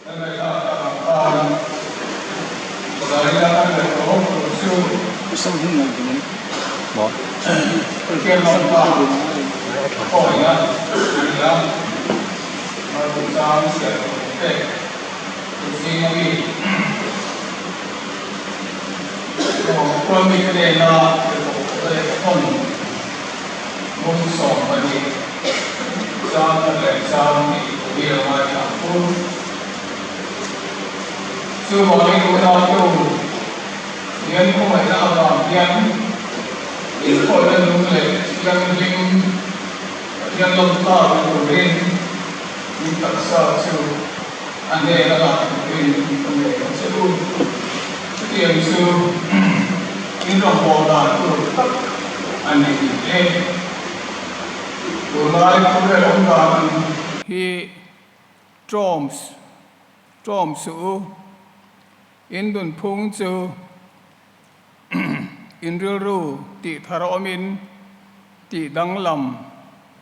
Kan ngaihthlak tak ang khan Zaina kan ngaih tawh tur chu Pathian lawmpa khawina a ni a, Malsawmchang chhiar tawh pek tur zinga mi Khual mite nena tirhkoh leh thawn bung 12 chang khat leh chang hnih thu hi a ngaithla ang u. Chuvangin unautu hian khawngaihna avang hian inkhawihna nung leh thianghlim Pathian lawmtlak ni turin in taksa chu a hnena lak turin ka ngei ang che u. Chutiang chu in rawngbâwl dan tur tak a ni e. Tunlai khawvel awm dan ang hi ṭawm ṭawm suh u. In nunphung chu in rilru tih thar awmin tih danglam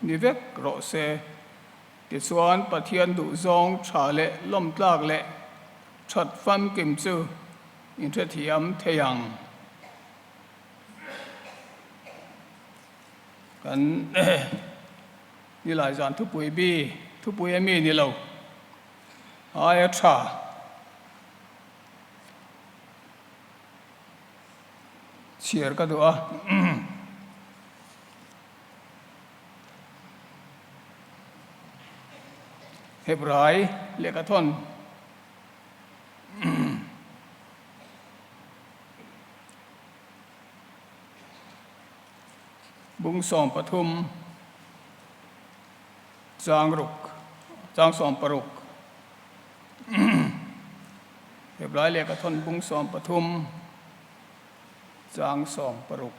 ni vek rawh se. Tichuan Pathian duhzawng ṭha leh lawmtlak leh That famkim chu in hrethiam thei ang. Kan nilai zan thupui bi, thupui a mi ni lo, aia tha. Chhiar ka duh a. Hebrai lehkhathawn. Bung 13 chang ruk chang 16 Heblai lehkhathawn bung 13 chang 16.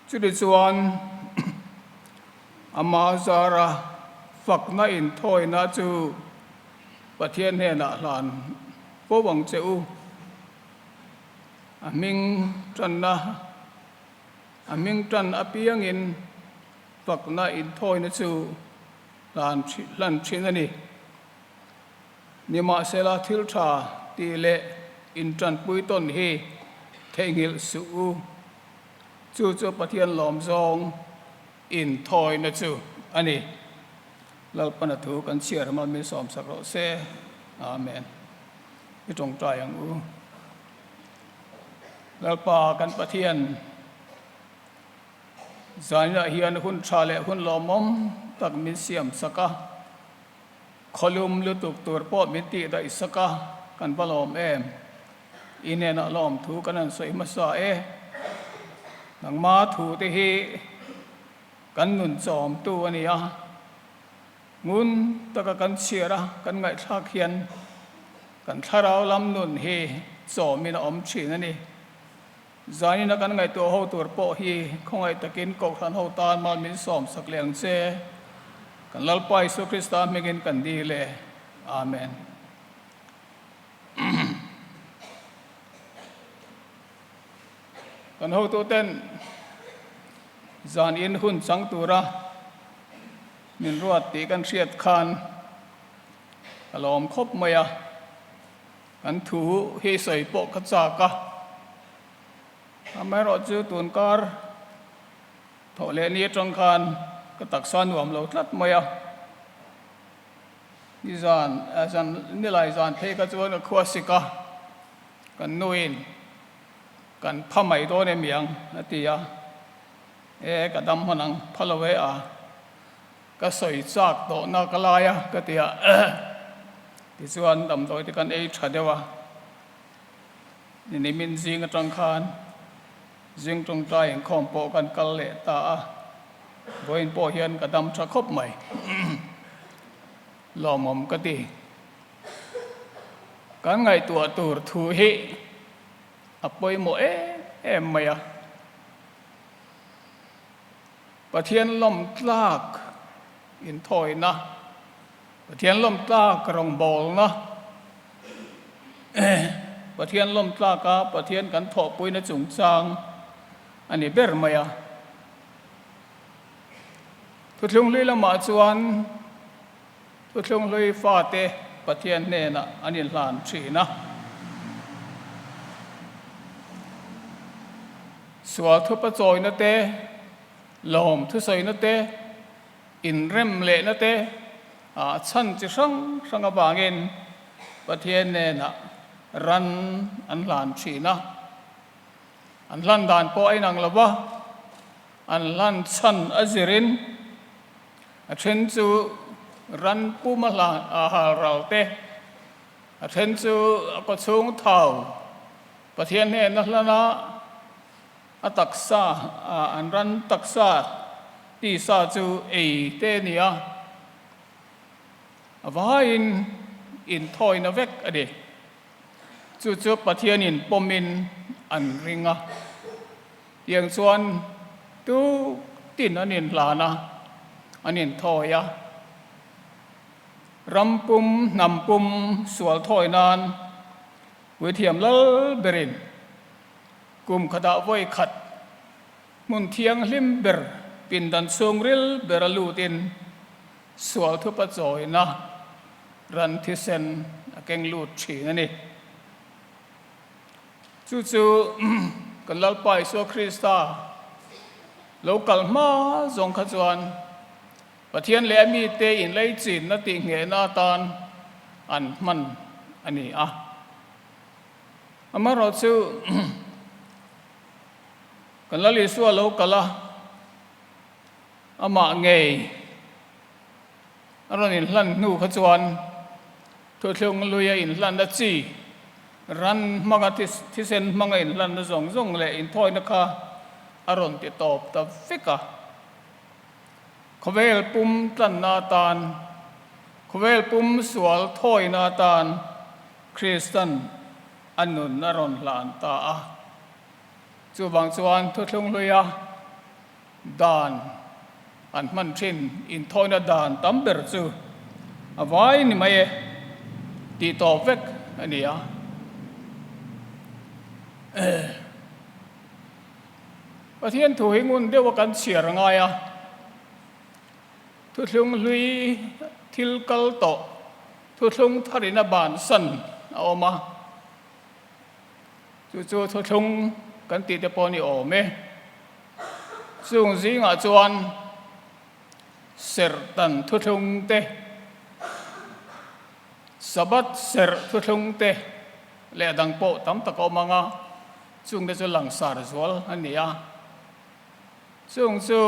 Chutichuan, ama zara fakna inthawina chu Pathian hnenah hlan fo ang che u. A hming tanna, a hming tan apiangin fakna inthawina chu hlan hlan thin a ni. Nimahsela thil tha tih leh intanpui tawn hi theihnghilh suh u. Chu chu Pathian lawm zawng inthawina chu a ni. Lalpana thu kan chhiar hma min sawmsak rawh se. Amen. I tawngtai ang u. Lalpa kan Pathian zaninah hian hun tha leh hun lawmawm tak min siamsak a. Khawlum lutuk tur pawh min tih daih sak a, kan va lawm em? I hnenah lawm thu kan han sawi hmasa e. Nangma thu te hi kan nun chawmtu a ni a, ngun taka kan chhiar a, kan ngaihthlak hian kan thlarau lam nun hi chawmin a awm thin a ni. Zanin a kan ngaihtuah ho tur pawh hi khawngaih takin Kohhran ho tan mal min sawmsak leh ang che. Kan Lalpa Isua Krista hmingin kan dil e. Amen. Kan hotuten zanin hun chang tura min ruat tih kan hriat khan ka lawm khawp mai a. Kan thu hi sawi pawh ka chak a, amaherawhchu tun kar thawh leh ni atang khan ka taksa nuam lo tlat mai a, nizan zan nilai zan phei kha chuan ka khua sik a, kan nuin kan pha mai dawn em iang a ti a, e ka dam hman ang pha lo e a. Ka sawi chak tawhna ka lai a ka ti a, tichuan damdawi te kan ei tha deuh a, nimin zing atang khan zing tawngtai inkhawm pawh kan kal leh ta a, vawiin pawh hian ka dam tha khawp mai, lawmawm ka ti. Kan ngaihtuah tur thu hi a pawimawh em em mai a. Pathian lawmtlak inthawina, Pathian lawmtlak rawngbawlna, Pathian lawmtlaka Pathian kan thawhpuina chungchang a ni ber mai a. Thuthlung hlui lamah chuan Thuthlung hlui fate Pathian hnenah an inhlan thin a. Sual thupa chawina te, lawm thusawina te, inrem lehna te ah chhan chi hrang hrang avangin Pathian hnenah ran an hlan thin a. An hlan dan pawh a inang lo va, an hlan chhan a zirin a then chu ran pum a hlan a hal ral te, a then chu a kawchhung thau Pathian hnena hlana a taksa an ran taksa tisa chu ei te a ni a, a vaiin inthawina vek a ni. Chu chu Pathianin pawmin an ring a, tiang chuan tu tin an inhlan a, an inthawi a. Ram pum, hnam pum sual thawi nan Puithiam lal berin kum khatah vawi khat hmun thianghlim ber pindan chhungril bera lutin sual thupa chawina ran thisen a keng lut thin a ni. Chu chu kan Lalpa Isua Krista lo kal hma zawng kha chuan Pathian leh a mite inleichinna tihnghehna atan an hman a ni a. Amaherawhchu kan Lal Isua lo kal a, amah ngei A rawn inhlan hnu kha chuan thuthlung luia inhlanna chi, ran hmanga thisen hmanga inhlanna zawng zawng leh inthawina kha a rawn ti tawp ta vek a. Khawvel pum tlanna atan, khawvel pum sual thawina atan Kristan a nun a rawn hlan ta a. Chuvang chuan thuthlung hluia Dan an hman thin inthawina dan tam ber chu a vai ni mai e tih tawp vek a ni a. Pathian thu hi ngun deuha kan chhiar a ngai a, thuthlung hlui thil kal tawh thuthlung tharina bansan a awm a. Chu chu thuthlung kan tih te pawh ni awm e. Chung zingah chuan serhtan thuthlung te, Sabbath serh thuthlung te leh a dang pawh tam tak a awm ang a, chung te chu langsar zual a ni a. Chung chu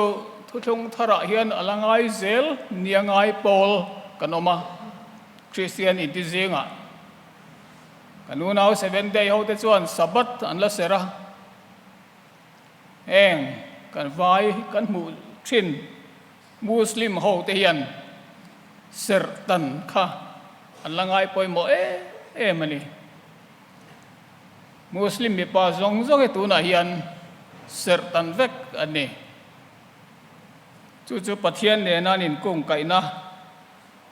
thuthlung tharah hian a la ngai zel nia ngai pawl kan awm a, Kristian inti zingah. Kan unau Seventh Day hote chuan Sabbath an la serh a, heng kan vai kan hmuh thin Muslim hote hian serh tan kha an la ngai pawimawh em em a ni. Muslim mipa zawng zawng hi tunah hian serh tan vek an ni. Chu chu Pathian nena an inkungkaihna,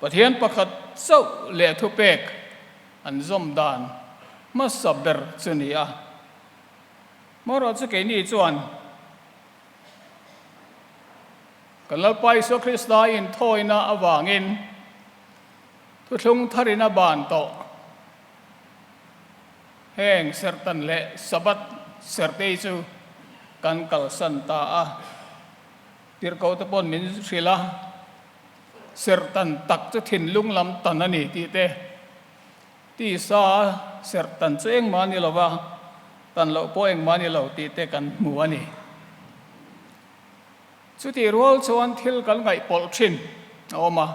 Pathian pakhat chauh leh thupek an zawm dan hmasa ber chu ni a. Hmarawh chu keini chuan kan Lalpa Isua Krista inthawina avangin thuthlung tharin a ban tawh. Heng serhtan leh Sabbath serhtei chu kan kalsan ta a, tirhkoh te pawn min hrilh a, serhtan tak chu thinlung lam tan a ni tih te, tisa serhtan chu engmah a ni lo va, tan loh pawh engmah a ni lo tih te kan hmu a ni. Chutih rual chuan thil kan ngaihpawlh thin a awm a.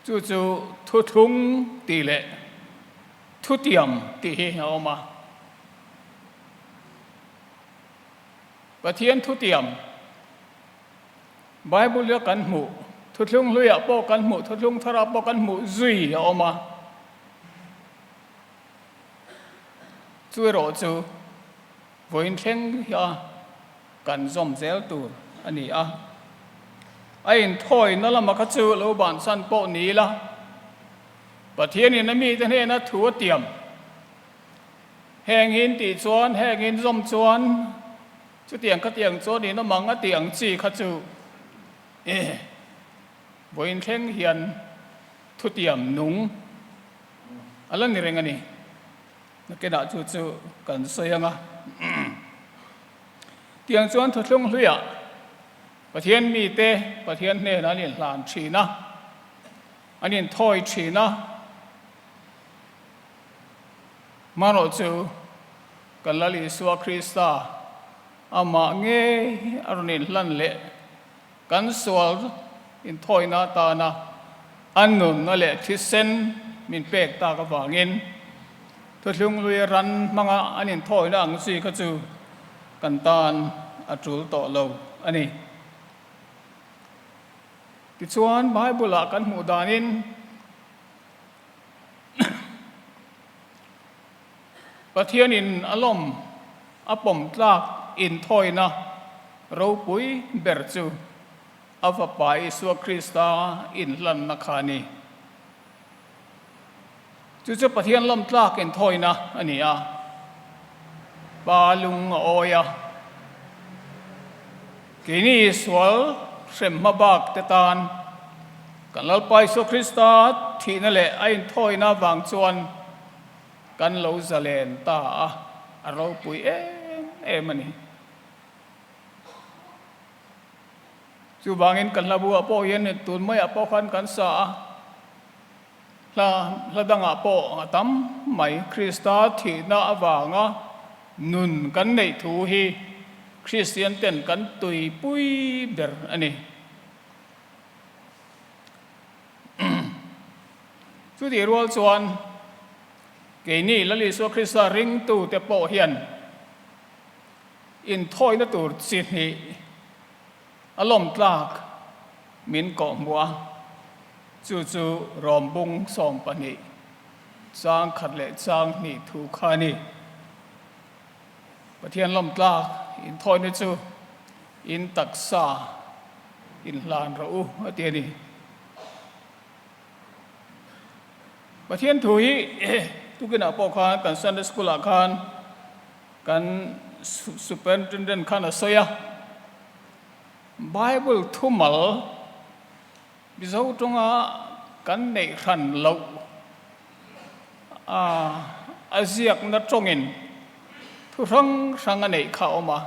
Chu chu thuthlung tih leh thutiam tih hi a awm a. Pathian thutiam, Bible-a kan hmuh, thuthlung hluiah pawh kan hmuh, thuthlung tharah pawh kan hmuh zui a awm a. Chu erawh chu vawiin thleng hi a kan zawm zel tur a ni a. A inthawina lama kha chu lo bansan pawh ni ila, Pathianin a mite hnena thu a tiam. Heng in tih chuan, heng in zawm chuan, chutiang khatiang chuan in awm ang a tih ang chi kha chu. Vawiin thleng hian thutiam nung a la ni reng a ni. Nakinah chu chu kan sawi ang a. Tiang chuan thuthlung hluiah Pathian mite Pathian hnenah an inhlan thin a, an inthawi thin a. Hmanrawh chu kan Lal Isua Krista amah ngei a rawn inhlan leh kan sual inthawina atana a nunna leh thisen min pek tak avangin Thuthlung lui ran hmanga an inthawina ang chi kha chu kan tan a tul tawh lo a ni. Tichuan Bible-ah kan hmuh danin Pathianin a lawm a pawm tlak inthawina ropui ber chu a Fapa Isua Krista inhlanna kha a ni. Chu chu Pathian lawm tlak inthawina a ni a, Pa lung a awi a, keini sual hrem hmabak te tan kan Lalpa Isua Krista thihna leh a inthawina vang chuan kan lo zalen ta a, a ropui em em a ni. Chuvangin kan hlabuah pawh hian tun maiah pawh khan kan sa a, hla hla dangah pawh a tam mai. Krista thihna avanga nun kan neih thu hi Kristian ten kan tuipui ber a ni. Chutih rual chuan keini Lal Isua Krista ringtute pawh hian inthawina tur chi hnih a lawm tlak min kawh hmuh a, chu chu Rawmbung 12 chang khat leh chang hnih thu kha a ni. Pathian lawm tlak inthawina chu in taksa inhlan rawh u a ti a ni. Pathian thu hi tukinah pawh khan kan Sunday School ah khan kan Superintendent khan a sawi a, Bible thumal Mizo tawnga kan neih hran loh a ziakna tawngin thu hrang hrang a neih kha a awm a.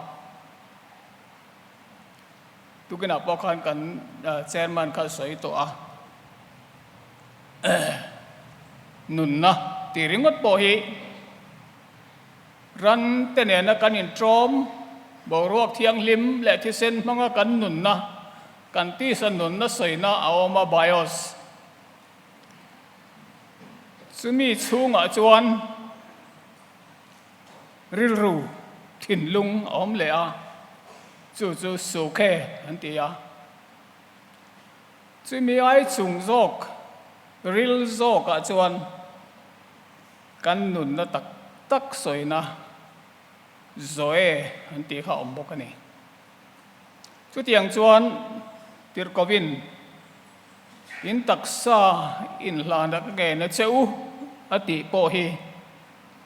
Tukinah pawh khan kan chairman kha a sawi tawh a, nunna tih ringawt pawh hi ran te nena kan inṭawm, boruak thianghlim leh thisen hmanga kan nunna, kan tisa nunna sawina a awm a, bios. Chumi chhungah chuan Rilru thinlung a awm leh a, chu chu sukhe an ti a. Chumi ai chung zawk ril zawkah chuan kan nunna tak tak sawina Zoe an tih kha a awm bawk a ni. Chutiang chuan Tirhkovin in taksa inhlana ka ngen a che u a tih pawh hi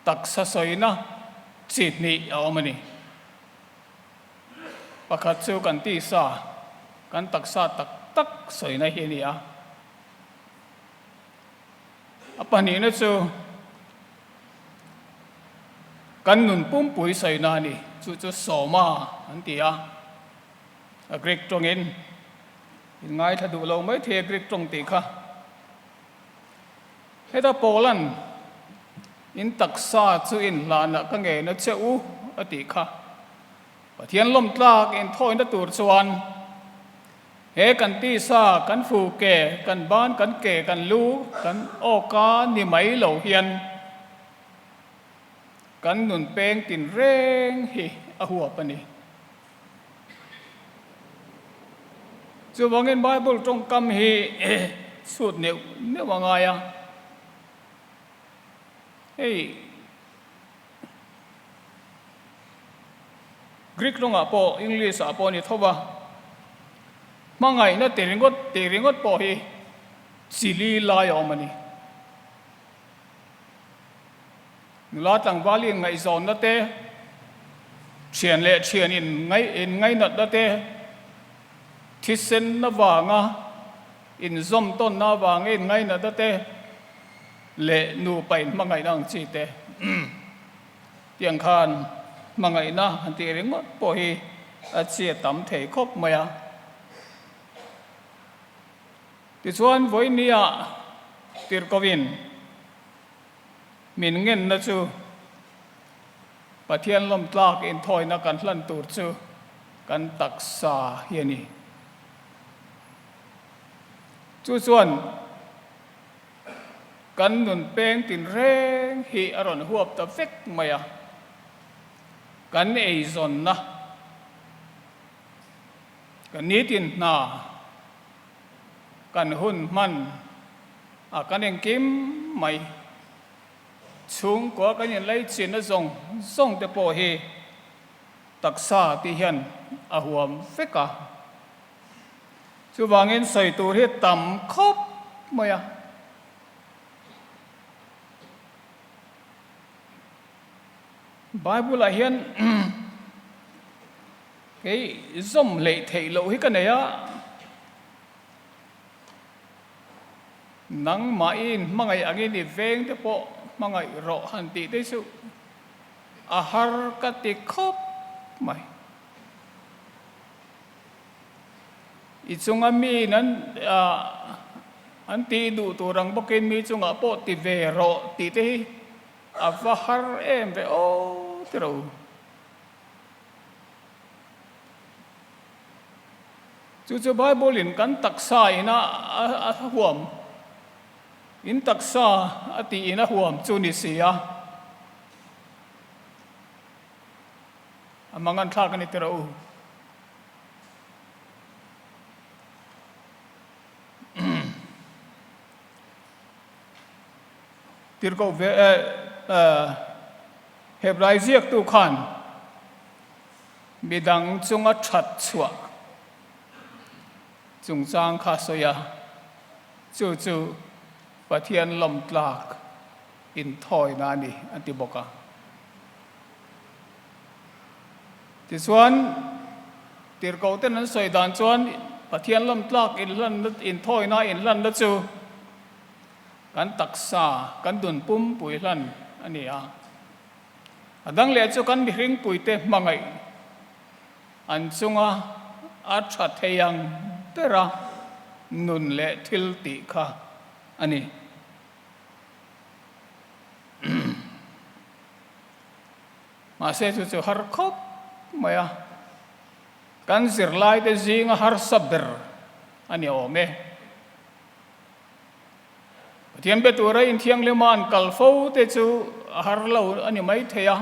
Taksa sawina chi hnih a awm a ni. Pakhat chu kan tisa, kan taksa tak tak sawina hi a ni a. A pahnihna chu kan nun pumpui sawina a ni, chu chu sawma an ti a. A Greek tawngin in ngaithla duh lo maithei a Greek tawng tih kha. Heta Paulan in taksa chu inhlanah ka ngen a che u a tih kha. Pathian lawmtlak inthawina tur chuan he kan tisa, kan fu ke, kan ban, kan ke, kan lu, kan awka ni mai lo hian kan nun peng tinreng hi a huap a ni. Chuvangin Bible tawngkam hi chhut neuh neuh a ngai a, hei Greek tawngah pawh English ah pawh a ni tho va, hmangaihna ti ringawt tih ringawt pawh hi chili lai a awm a ni. Nula tlangval in ngaihzawnna te, thian leh thian in in ngainatna te, Thisen avanga inzawm tawnna avanga inngainatna te leh nupa inhmangaihna ang chi te tiang khan hmangaihna han tih ringawt pawh hi a chhia tam thei khawp mai a. Tichuan vawinia tirhkohin min ngenna chu Pathian lawmtlak inthawina kan hlan tur chu kan taksa hi a ni. Chu chuan kan nun peng tinreng hi a rawn huap ta vek mai a, kan eizawnna, kan nitin hna, kan hun hman a kan engkim mai. Chhungkua kan inlaichinna zawng zawng te pawh hi taksa tih hian a huam vek a. Chuvangin sawi tur hi tam khawp mai a. Bible ah hian kei zawm hleih theih loh hi ka nei a. Nangmahin hmangaih angin i veng te pawh hmangaih rawh han tih te chu a har ka ti khawp mai. I chunga miin an an tih duh tur ang bawkin mi chungah pawh ti ve rawh tih te hi a va har em ve aw ti ro. Chu chu Bible in kan taksa in a huam, in taksa a tih in a huam chu ni si a, a mangan thlak a ni tira u. Tirhkoh ve Hebrai ziaktu khan Midang chunga that chhuah chungchang kha sawi a, chu chu Pathian lawmtlak inthawina a ni a ti bawk a. Tichuan, tirhkohten an sawi dan chuan Pathian lawmtlak inhlanna, inthawina inhlanna chu kan taksa, kan dun pumpui hlan a ni a. A dang leh chu kan mihringpuite hmangaih an chunga a tha thei ang bera nun leh thil tih kha a ni. Mahse chu chu har khawp mai a, kan zirlaite zinga harsa ber a ni awm e. Pathian be tura inthianghlima an kal fo te chu a har lo a ni mai thei a.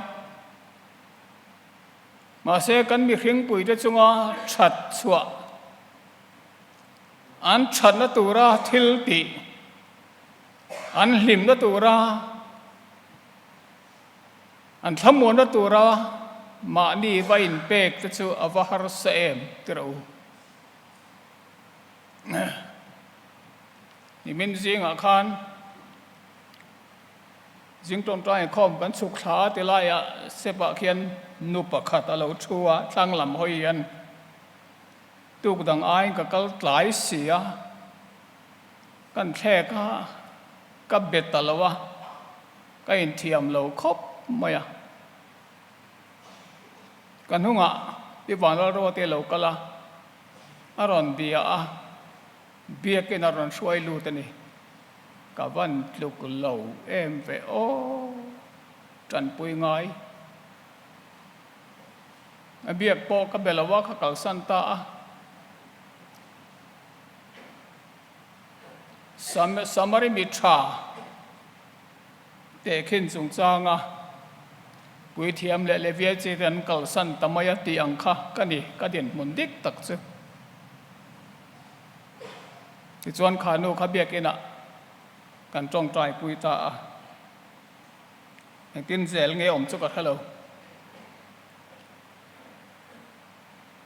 Mahse, kan mihringpuite chunga that chhuah, an thatna tura thil tih, an hlimna tura, an thlamuanna tura mahni va inpek te chu a va harsa em tirh u. Nimin zingah khan zing tawngtai inkhawm kan chhuk thla a ti laiah step ah khian nu pakhat a lo thu a, thlang lam hawi hian tuk dang aiin ka kal tlai si a, kan thlek a, ka bet ta lo a, ka inthiam lo khawp mai a. Ka hnungah Pi Vanlalruati a lo kal a, a rawn bia a. Biakin a rawn hruai lut a ni. Ka van tluk lo em ve aw, tanpui ngai. A biak pawh ka be lo a, ka kalsan ta a. Samari mi tha tehkhin chungchanga puithiam leh Levia chi te an kalsan ta mai a tih ang kha ka ni, ka dinhmun dik tak chu. Tichuan kha nu kha biakinah kan tawngtai pui ta a, engtin zel nge awm chu ka hre lo.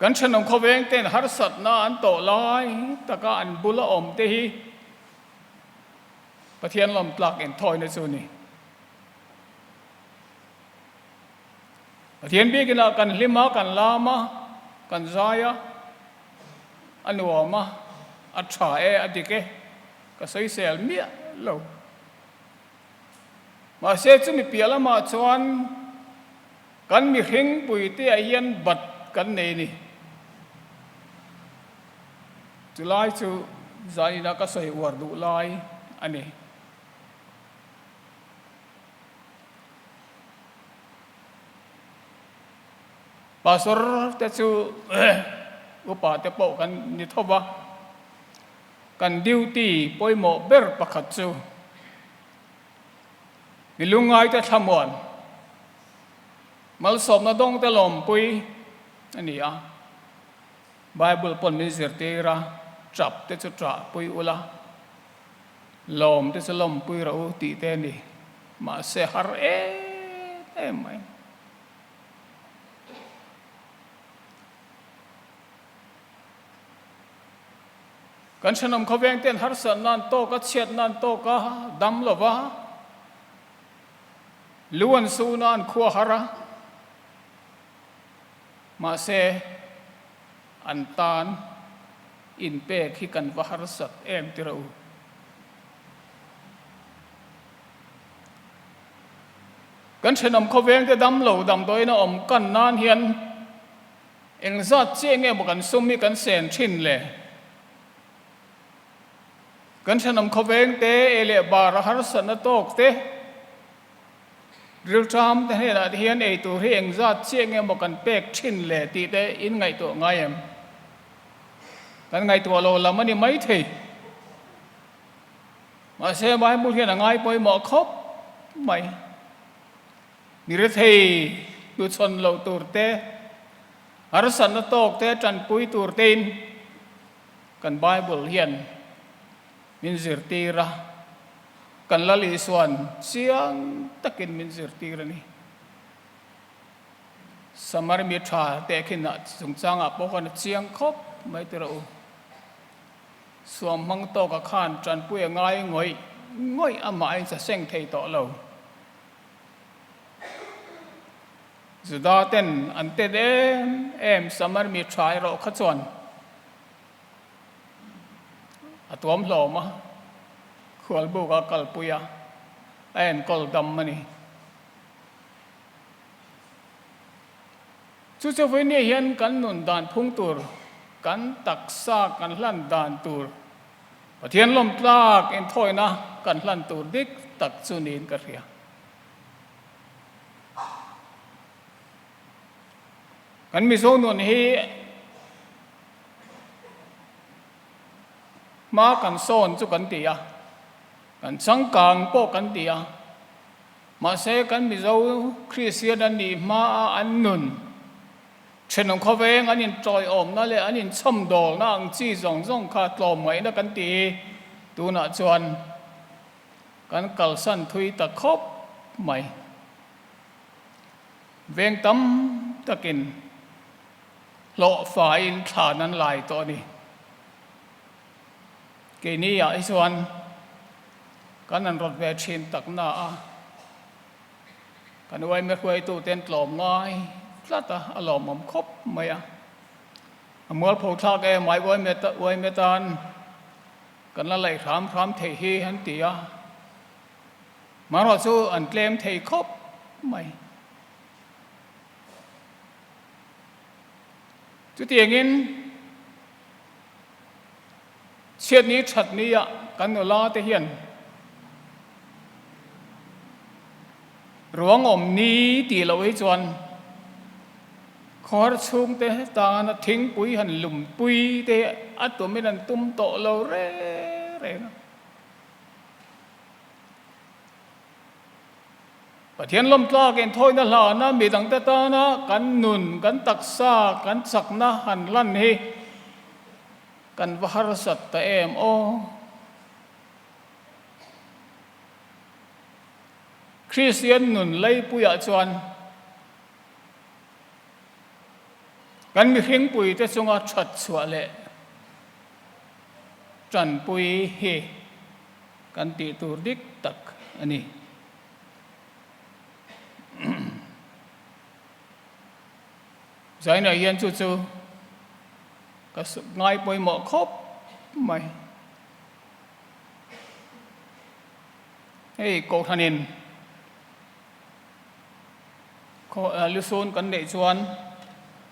Kan thenawm khawveng ten harsatna an tawh lai taka an bula awm te hi Pathian lawmtlak inthawina chu a ni. Pathian biakinah kan hlim a, kan lam a, kan zai a. A nuam a, a tha e, a dik e, ka sawisel miah lo. Mahse chumi piah lamah chuan kan mihring puite ah hian bat kan nei ni. Chulai chu zanin a ka sawi uar duh lai a ni. Pastor te chu upa te pawh kan ni tho va, kan duty pawimawh ber pakhat chu mi lungngaite thlamuan, malsawmna dawngte lawmpui a ni a. Bible pawn min zirtir a, tap te chu ṭahpui ula, lawm te chu lawmpui rawh u tih te a ni. Mahse har em em mai. Kan thenawm khawveng ten harsat nan tawk a, chhiat nan tawk a, dam lo va, lu an su na an khua har a, mahse an tan inpek hi kan va harsat em ti rawh u. Kan thenawm khawvengte dam lo damdawiin a awm kan nan hian engzat chiah nge maw kan sum hi kan sen thin le? Kan thenawm khawvengte ei leh bar a harsatna tawk te, rilṭam te hnenah te hian ei tur hi engzat chiah nge maw kan pek thin le tih te in ngaihtuah ngai em? Kan ngaihtuah lo lam a ni maithei. Mahse, Bible hian a ngai pawimawh khawp mai. Mi rethei hnuchhawn loh tur te, harsatna tawk te tanpui tur tein kan Bible hian min zirtir a, kan Lal Isuan chiang takin min zirtir a ni. Samari mi tha tehkhinah chungchangah pawh khan a chiang khawp mai tirh u. Suam hmang tawka khan tanpui a ngai ngawih ngawih amah in sa seng thei tawh lo. Juda ten an tet em em Samar mi tha erawh kha chuan a tuam hlawm a, khualbuk a kalpui a, a enkawl dam a ni. Chu chu vawinia hian kan nun dan phung tur, kan taksa kan hlan dan tur, Pathian lawm tlak inthawina kan hlan tur dik tak chu niin ka hria. Kan Mizo nun hi hma kan sawn chu kan ti a, kan changkang pawh kan ti a, Mahse, kan Mizo Kristian an nih hmaa an nun, thenawm khawveng an intawiawmna leh an inchhawmdawlna ang chi zawng zawng kha tlawmngaihna kan ti hi tunah chuan kan kalsan thui ta khawp mai. Veng tam takin hlawhfaiin thlan an lai tawh a ni. Keini ah hi chuan kan han rawt ve thin tak na a, kan uaime hruaitu ten tlawm ngai tlat a, a lawmawm khawp mai a. A mualpho thlak em ai uaime uaime tan kan la laih hram hram theih hi an ti a, marawh chu an tlem thei khawp mai. Chutiangin. Chhiatni thatnia kan nula te hian ruang awm ni tih loh hi chuan khawhar chhungte tana thingpui han lumpui te a tumin an tum tawh lo reng reng a. Pathian lawmtlak inthawina hlana midangte tana kan nun, kan taksa, kan chakna han lan hi kan va harsat ta em aw. Kristian nun leipuiah chuan kan mihringpuite chunga that chhuah leh tanpui hi kan tih tur dik tak a ni. Zainah hian chu chu Ka ngai pawimawh khawp mai. Hei Kohhranin lusun kan neih chuan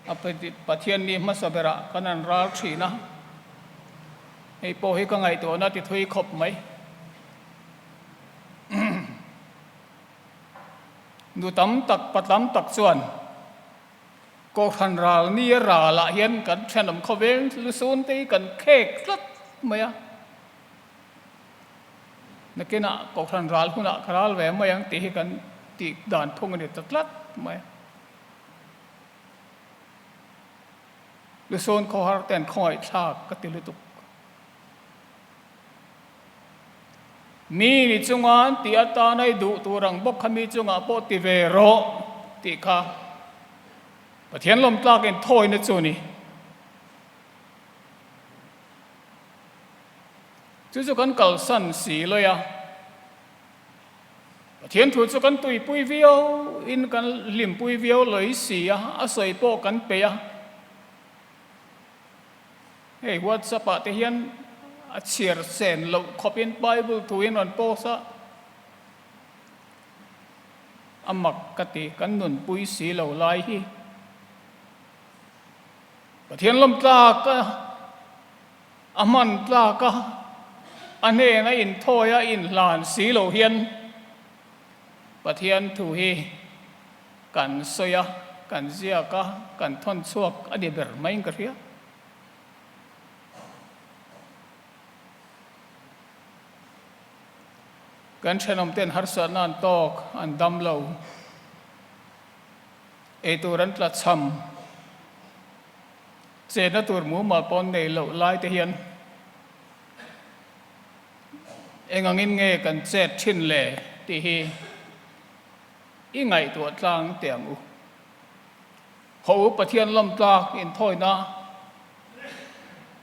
a Pathian ni hmasa berah kan han ral thin a, hei pawh hi ka ngaihtuahna ti thui khawp mai. Nu tam tak, pa tam tak chuan Kohhran ral ni a ralah hian kan thenawm khawveng lusun te hi kan khek tlat mai a. Nakinah Kohhran ral hunah ka ral ve mai ang tih hi kan tih dan phung a ni ta tlat mai. Lusun khawhar ten khawngaihthlak ka ti lutuk. Mi ni chunga tih atana i duh tur ang bawk kha mi chungah pawh ti ve rawh tih kha Pathian lawmtlak in thawina chu a ni. Chu chu kan kalsan si lawih a, Pathian thu chu kan tuipui viau in kan hlimpui viau lawi si a, a sawi pawh kan peih a. Hei WhatsApp ah te hian a chhiar sen loh khawpin Bible thu in rawn post a, a mak ka ti, kan nunpui si lo lai hi. Pathian lawm tlak a, a hman tlak a, a hnena inthawi a inhlan si lo hian Pathian thu hi kan sawi a, kan ziak a, kan thawn chhuak a ni ber maiin ka hria. Kan thenawmten harsatna an tawk, an dam lo. Eitur an tlachham. Chenna tur mumal pawn nei loh lai te hian eng angin nge kan chet thin le tih hi i ngaihtuah tlang teh ang u. Haw u Pathian lawmtlak inthawina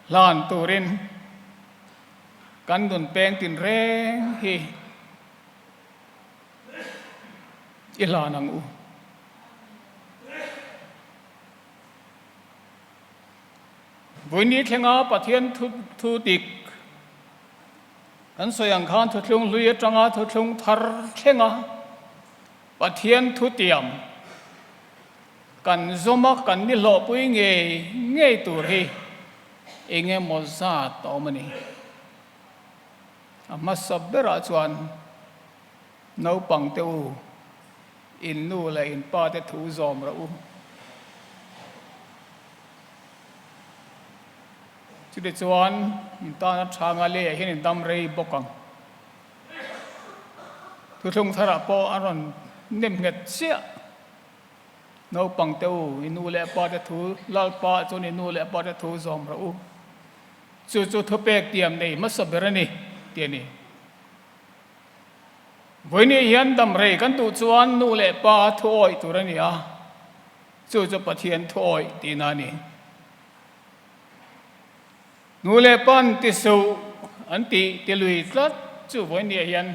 hlan turin kan nun peng tinreng hi i hlan ang u. Vawiini thlenga Pathian thu thu dik kan sawi ang khan thuthlung hlui atanga thuthlung thar thlenga Pathian thu tiam kan zawma kan ni hlawhpui ngei ngei tur hi eng emaw zat a awm a ni. A hmasa berah chuan naupang te u In nu leh in pa te thu zawm rawh u. Chutichuan in tana tha nga leiah hian in dam rei bawk ang. Thuthlung tharah pawh an rawn nem nghet chiah. Naupang te u, i nu leh pa te thu, Lalpa chuan i nu leh pa te thu zawm rawh u. Chu chu thupek tiam nei hmasa ber a ni, tih a ni. Vawiini hian damrei kan duh chuan nu leh pa thu awih tur a ni a, chu chu Pathian thu awih tihna a ni. Nu leh pa'n ti suh an tih ti lui tlat chu vawiini hian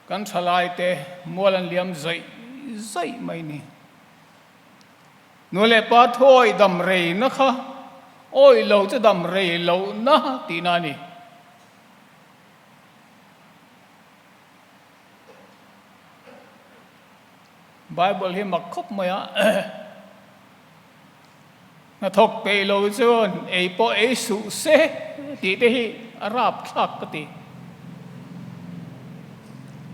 kan thalaite mual an liam zawih zawih mai ni. Nu leh pa thu awih damreina kha awih lo chu damrei lohna tihna a ni. Bible hi mak khawp mai a, hnathawk peih lo chuan ei pawh ei suh se tih te hi a rap thlak ka ti.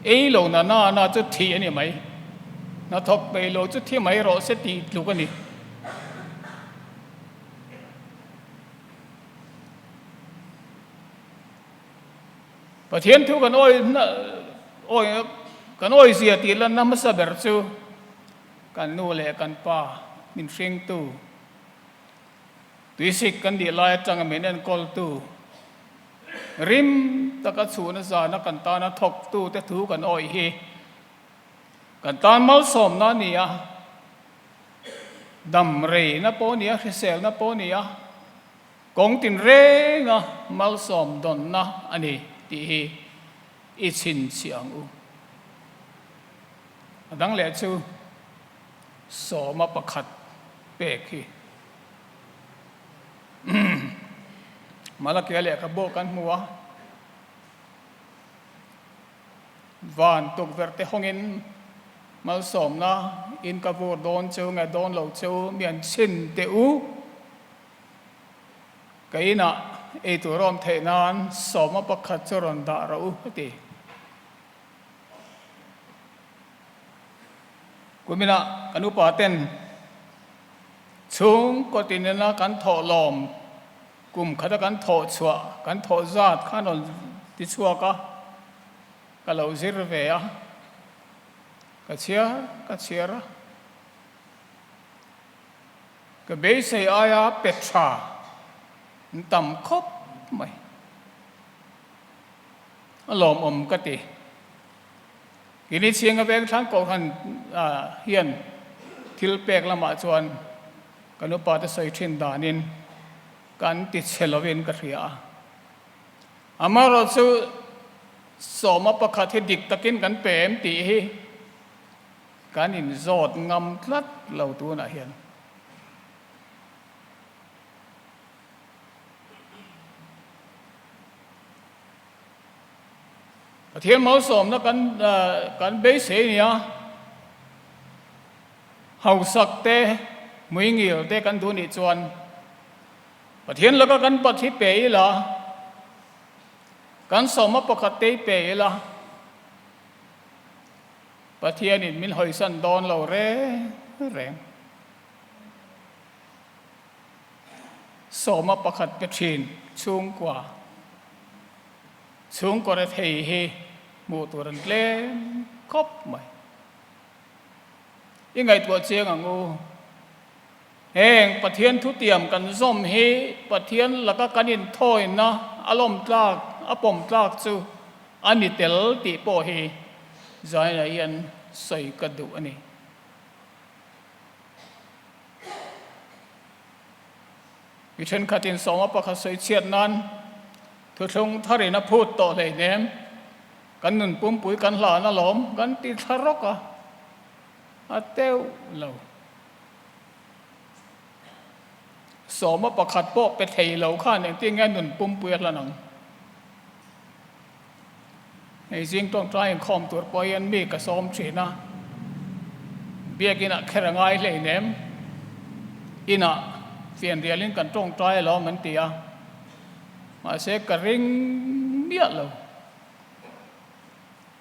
Ei lo na na na chu thih a ni mai, hnathawk peih lo chu thi mai rawh se tih tluk a ni. Pathian thu kan awi awi kan awi zia tih lanna hmasa ber chu kan nu leh kan pa min hringtu, tuisik kan dih lai atanga min enkawltu, rim taka chhuna zana kan tana thawktu te thu kan awi hi kan tan malsawmna a ni a, dam reina pawh a ni a, hriselna pawh a ni a. Kawng tinrenga malsawm dawnna a ni tih hi i chhinchhiah ang u. A dang leh chu sawma pakhat pek hi. Malakia lehkhabu kan hmu a, van tukverh te hawngin malsawmna in ka vur dawn cheu nge dawn lo cheu mi an chhin teh u. Ka inah eitur awm theih nan sawma pakhat chu rawn dah rawh u a ti. Kuminah kan upa ten chhungkaw tinena kan thawh lawm kum khata kan thawh chhuah kan thawh zat kha an rawn ti chhuak a, ka lo zir ve a, ka chhiar ka chhiar a. Ka beisei aia pe tha an tam khawp mai. A lawmawm ka ti. Kini chhinga veng thlang kohhran hian thil pek lamah chuan kan upa te sawi thin danin kan ti chhe lovin ka hria a. Amaherawhchu sawma pakhat hi dik takin kan pe em tih hi Kan inzawt ngam tlat lo tunah hian. Pathian malsawmna kan kan beisei nia hausak te hmuingil te kan duh nih chuan Pathian laka kan bat hi pe ila kan sawma pakhat te hi pe ila Pathianin min hawisan dawn lo reng reng. Sawma pakhat pe thin chhungkua, chhungkaw rethei hi hmuh tur an tlem khawp mai. I ngaihtuah chiang ang u. Heng Pathian thutiam kan zawm hi Pathian laka kan inthawina a lawm tlak, a pawm tlak chu a ni tel tih pawh hi Zaina hian sawi ka duh a ni. Mi thenkhatin sawma pakhat sawi chhiat nan thuthlung tharin a phut tawh hleinem, kan nun pumpui kan hlan alawm kan ti thla rawk a, a teuh lo. Sawma pakhat pawh pe thei lo khan engtin nge nun pumpui a hlan ang? Hei zing tawngtai inkhawm tur pawh hian mi ka sawm thin a, biakinah kher a ngai hleinem, inah fianrialin kan tawngtai alawm an ti a, mahse ka ring miah lo.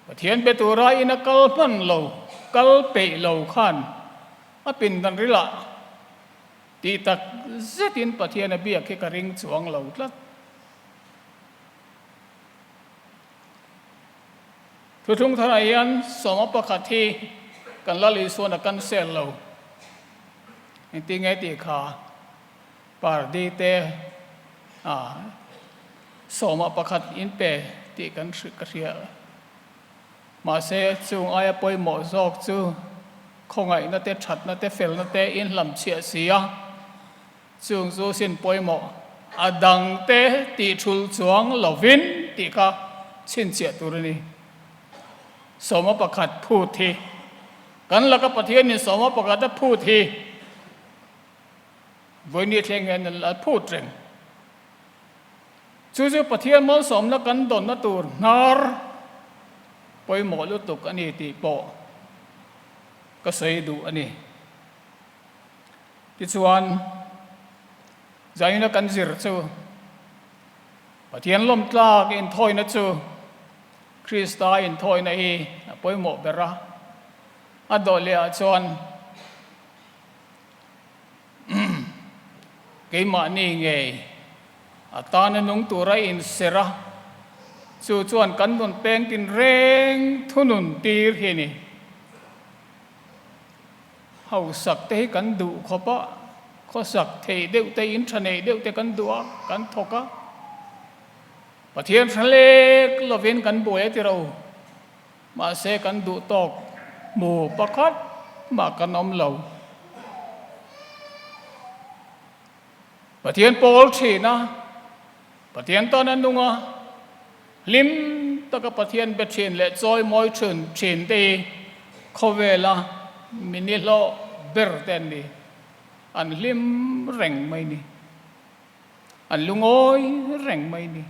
Pathian be tura ina kal hman lo, kal peih lo khan a pindan rilah tih tak zetin Pathian a biak hi ka ring chuang lo tlat. Thuthlung tharah hian sawma pakhat hi kan Lal Isuan a cancel lo. Engtin nge tih kha pardi te sawma pakhat in pe tih kan ka hria. Mahse, chung aia pawimawh zawk chu khawngaihna te, thatna te, felna te in hlamchhiah si a, chung chu sin pawimawh a dang te tih thul chuang lovin tih kha chhinchhiah tur a ni. Sawma pakhat phut hi kan laka Pathianin sawma pakhat a phut hi vawiini thleng hian an la phut reng. Chu chu Pathian malsawmna kan dawnna tur hnar pawimawh lutuk a ni tih pawh ka sawi duh a ni. Tichuan, zaina kan zir chu Pathian lawmtlak inthawina chu Krista inthawina hi a pawimawh ber a, a dawh leh ah chuan Keimahni ngei a tana nung tura inserh a, chu chuan kan nun peng tinreng thunun tir hi a ni. Hausak te hi kan duh khawp a, khawsak theih deuh te, in tha neih deuh te kan duh a, kan thawk a. Pathian hre lek lovin kan buai a ti ro. Mahse kan duh tawk hmu pakhat mah kan awm lo. Pathian pawl thin a, Pathian tan a nung a, hlim taka Pathian be thin leh chawi mawi thin thin te hi khawvela mi nihlawh ber te an ni. An hlim reng mai ni. An lungawi reng mai ni.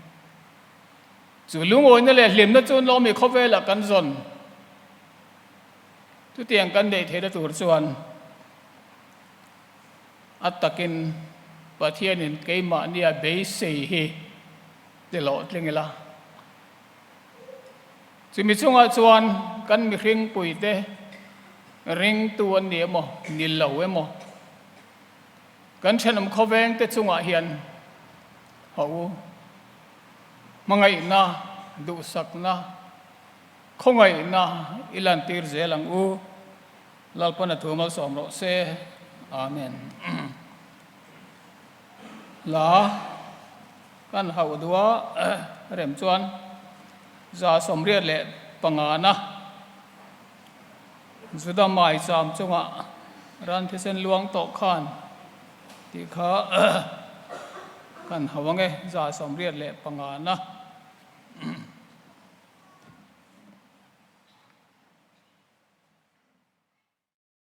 Chu lungawina leh hlimna chu lawmi khawvelah kan zawn. Chutiang kan neih theihna tur chuan a takin Pathianin keimahnia beisei hi ti hlawhtling ila. Chumi chungah chuan kan mihring puite ringtu an ni emaw, ni lo emaw, kan thenawm khawvengte chungah hian haw u, hmangaihna, duhsakna, khawngaihna i lantir zel ang u. Lalpan a thu malsawm rawh se. Amen. Hla kan hauh duh a, rem chuan 185na Juda maicham chungah ran thisen luang tawh khan tih kha kan hauh ang e, 185na.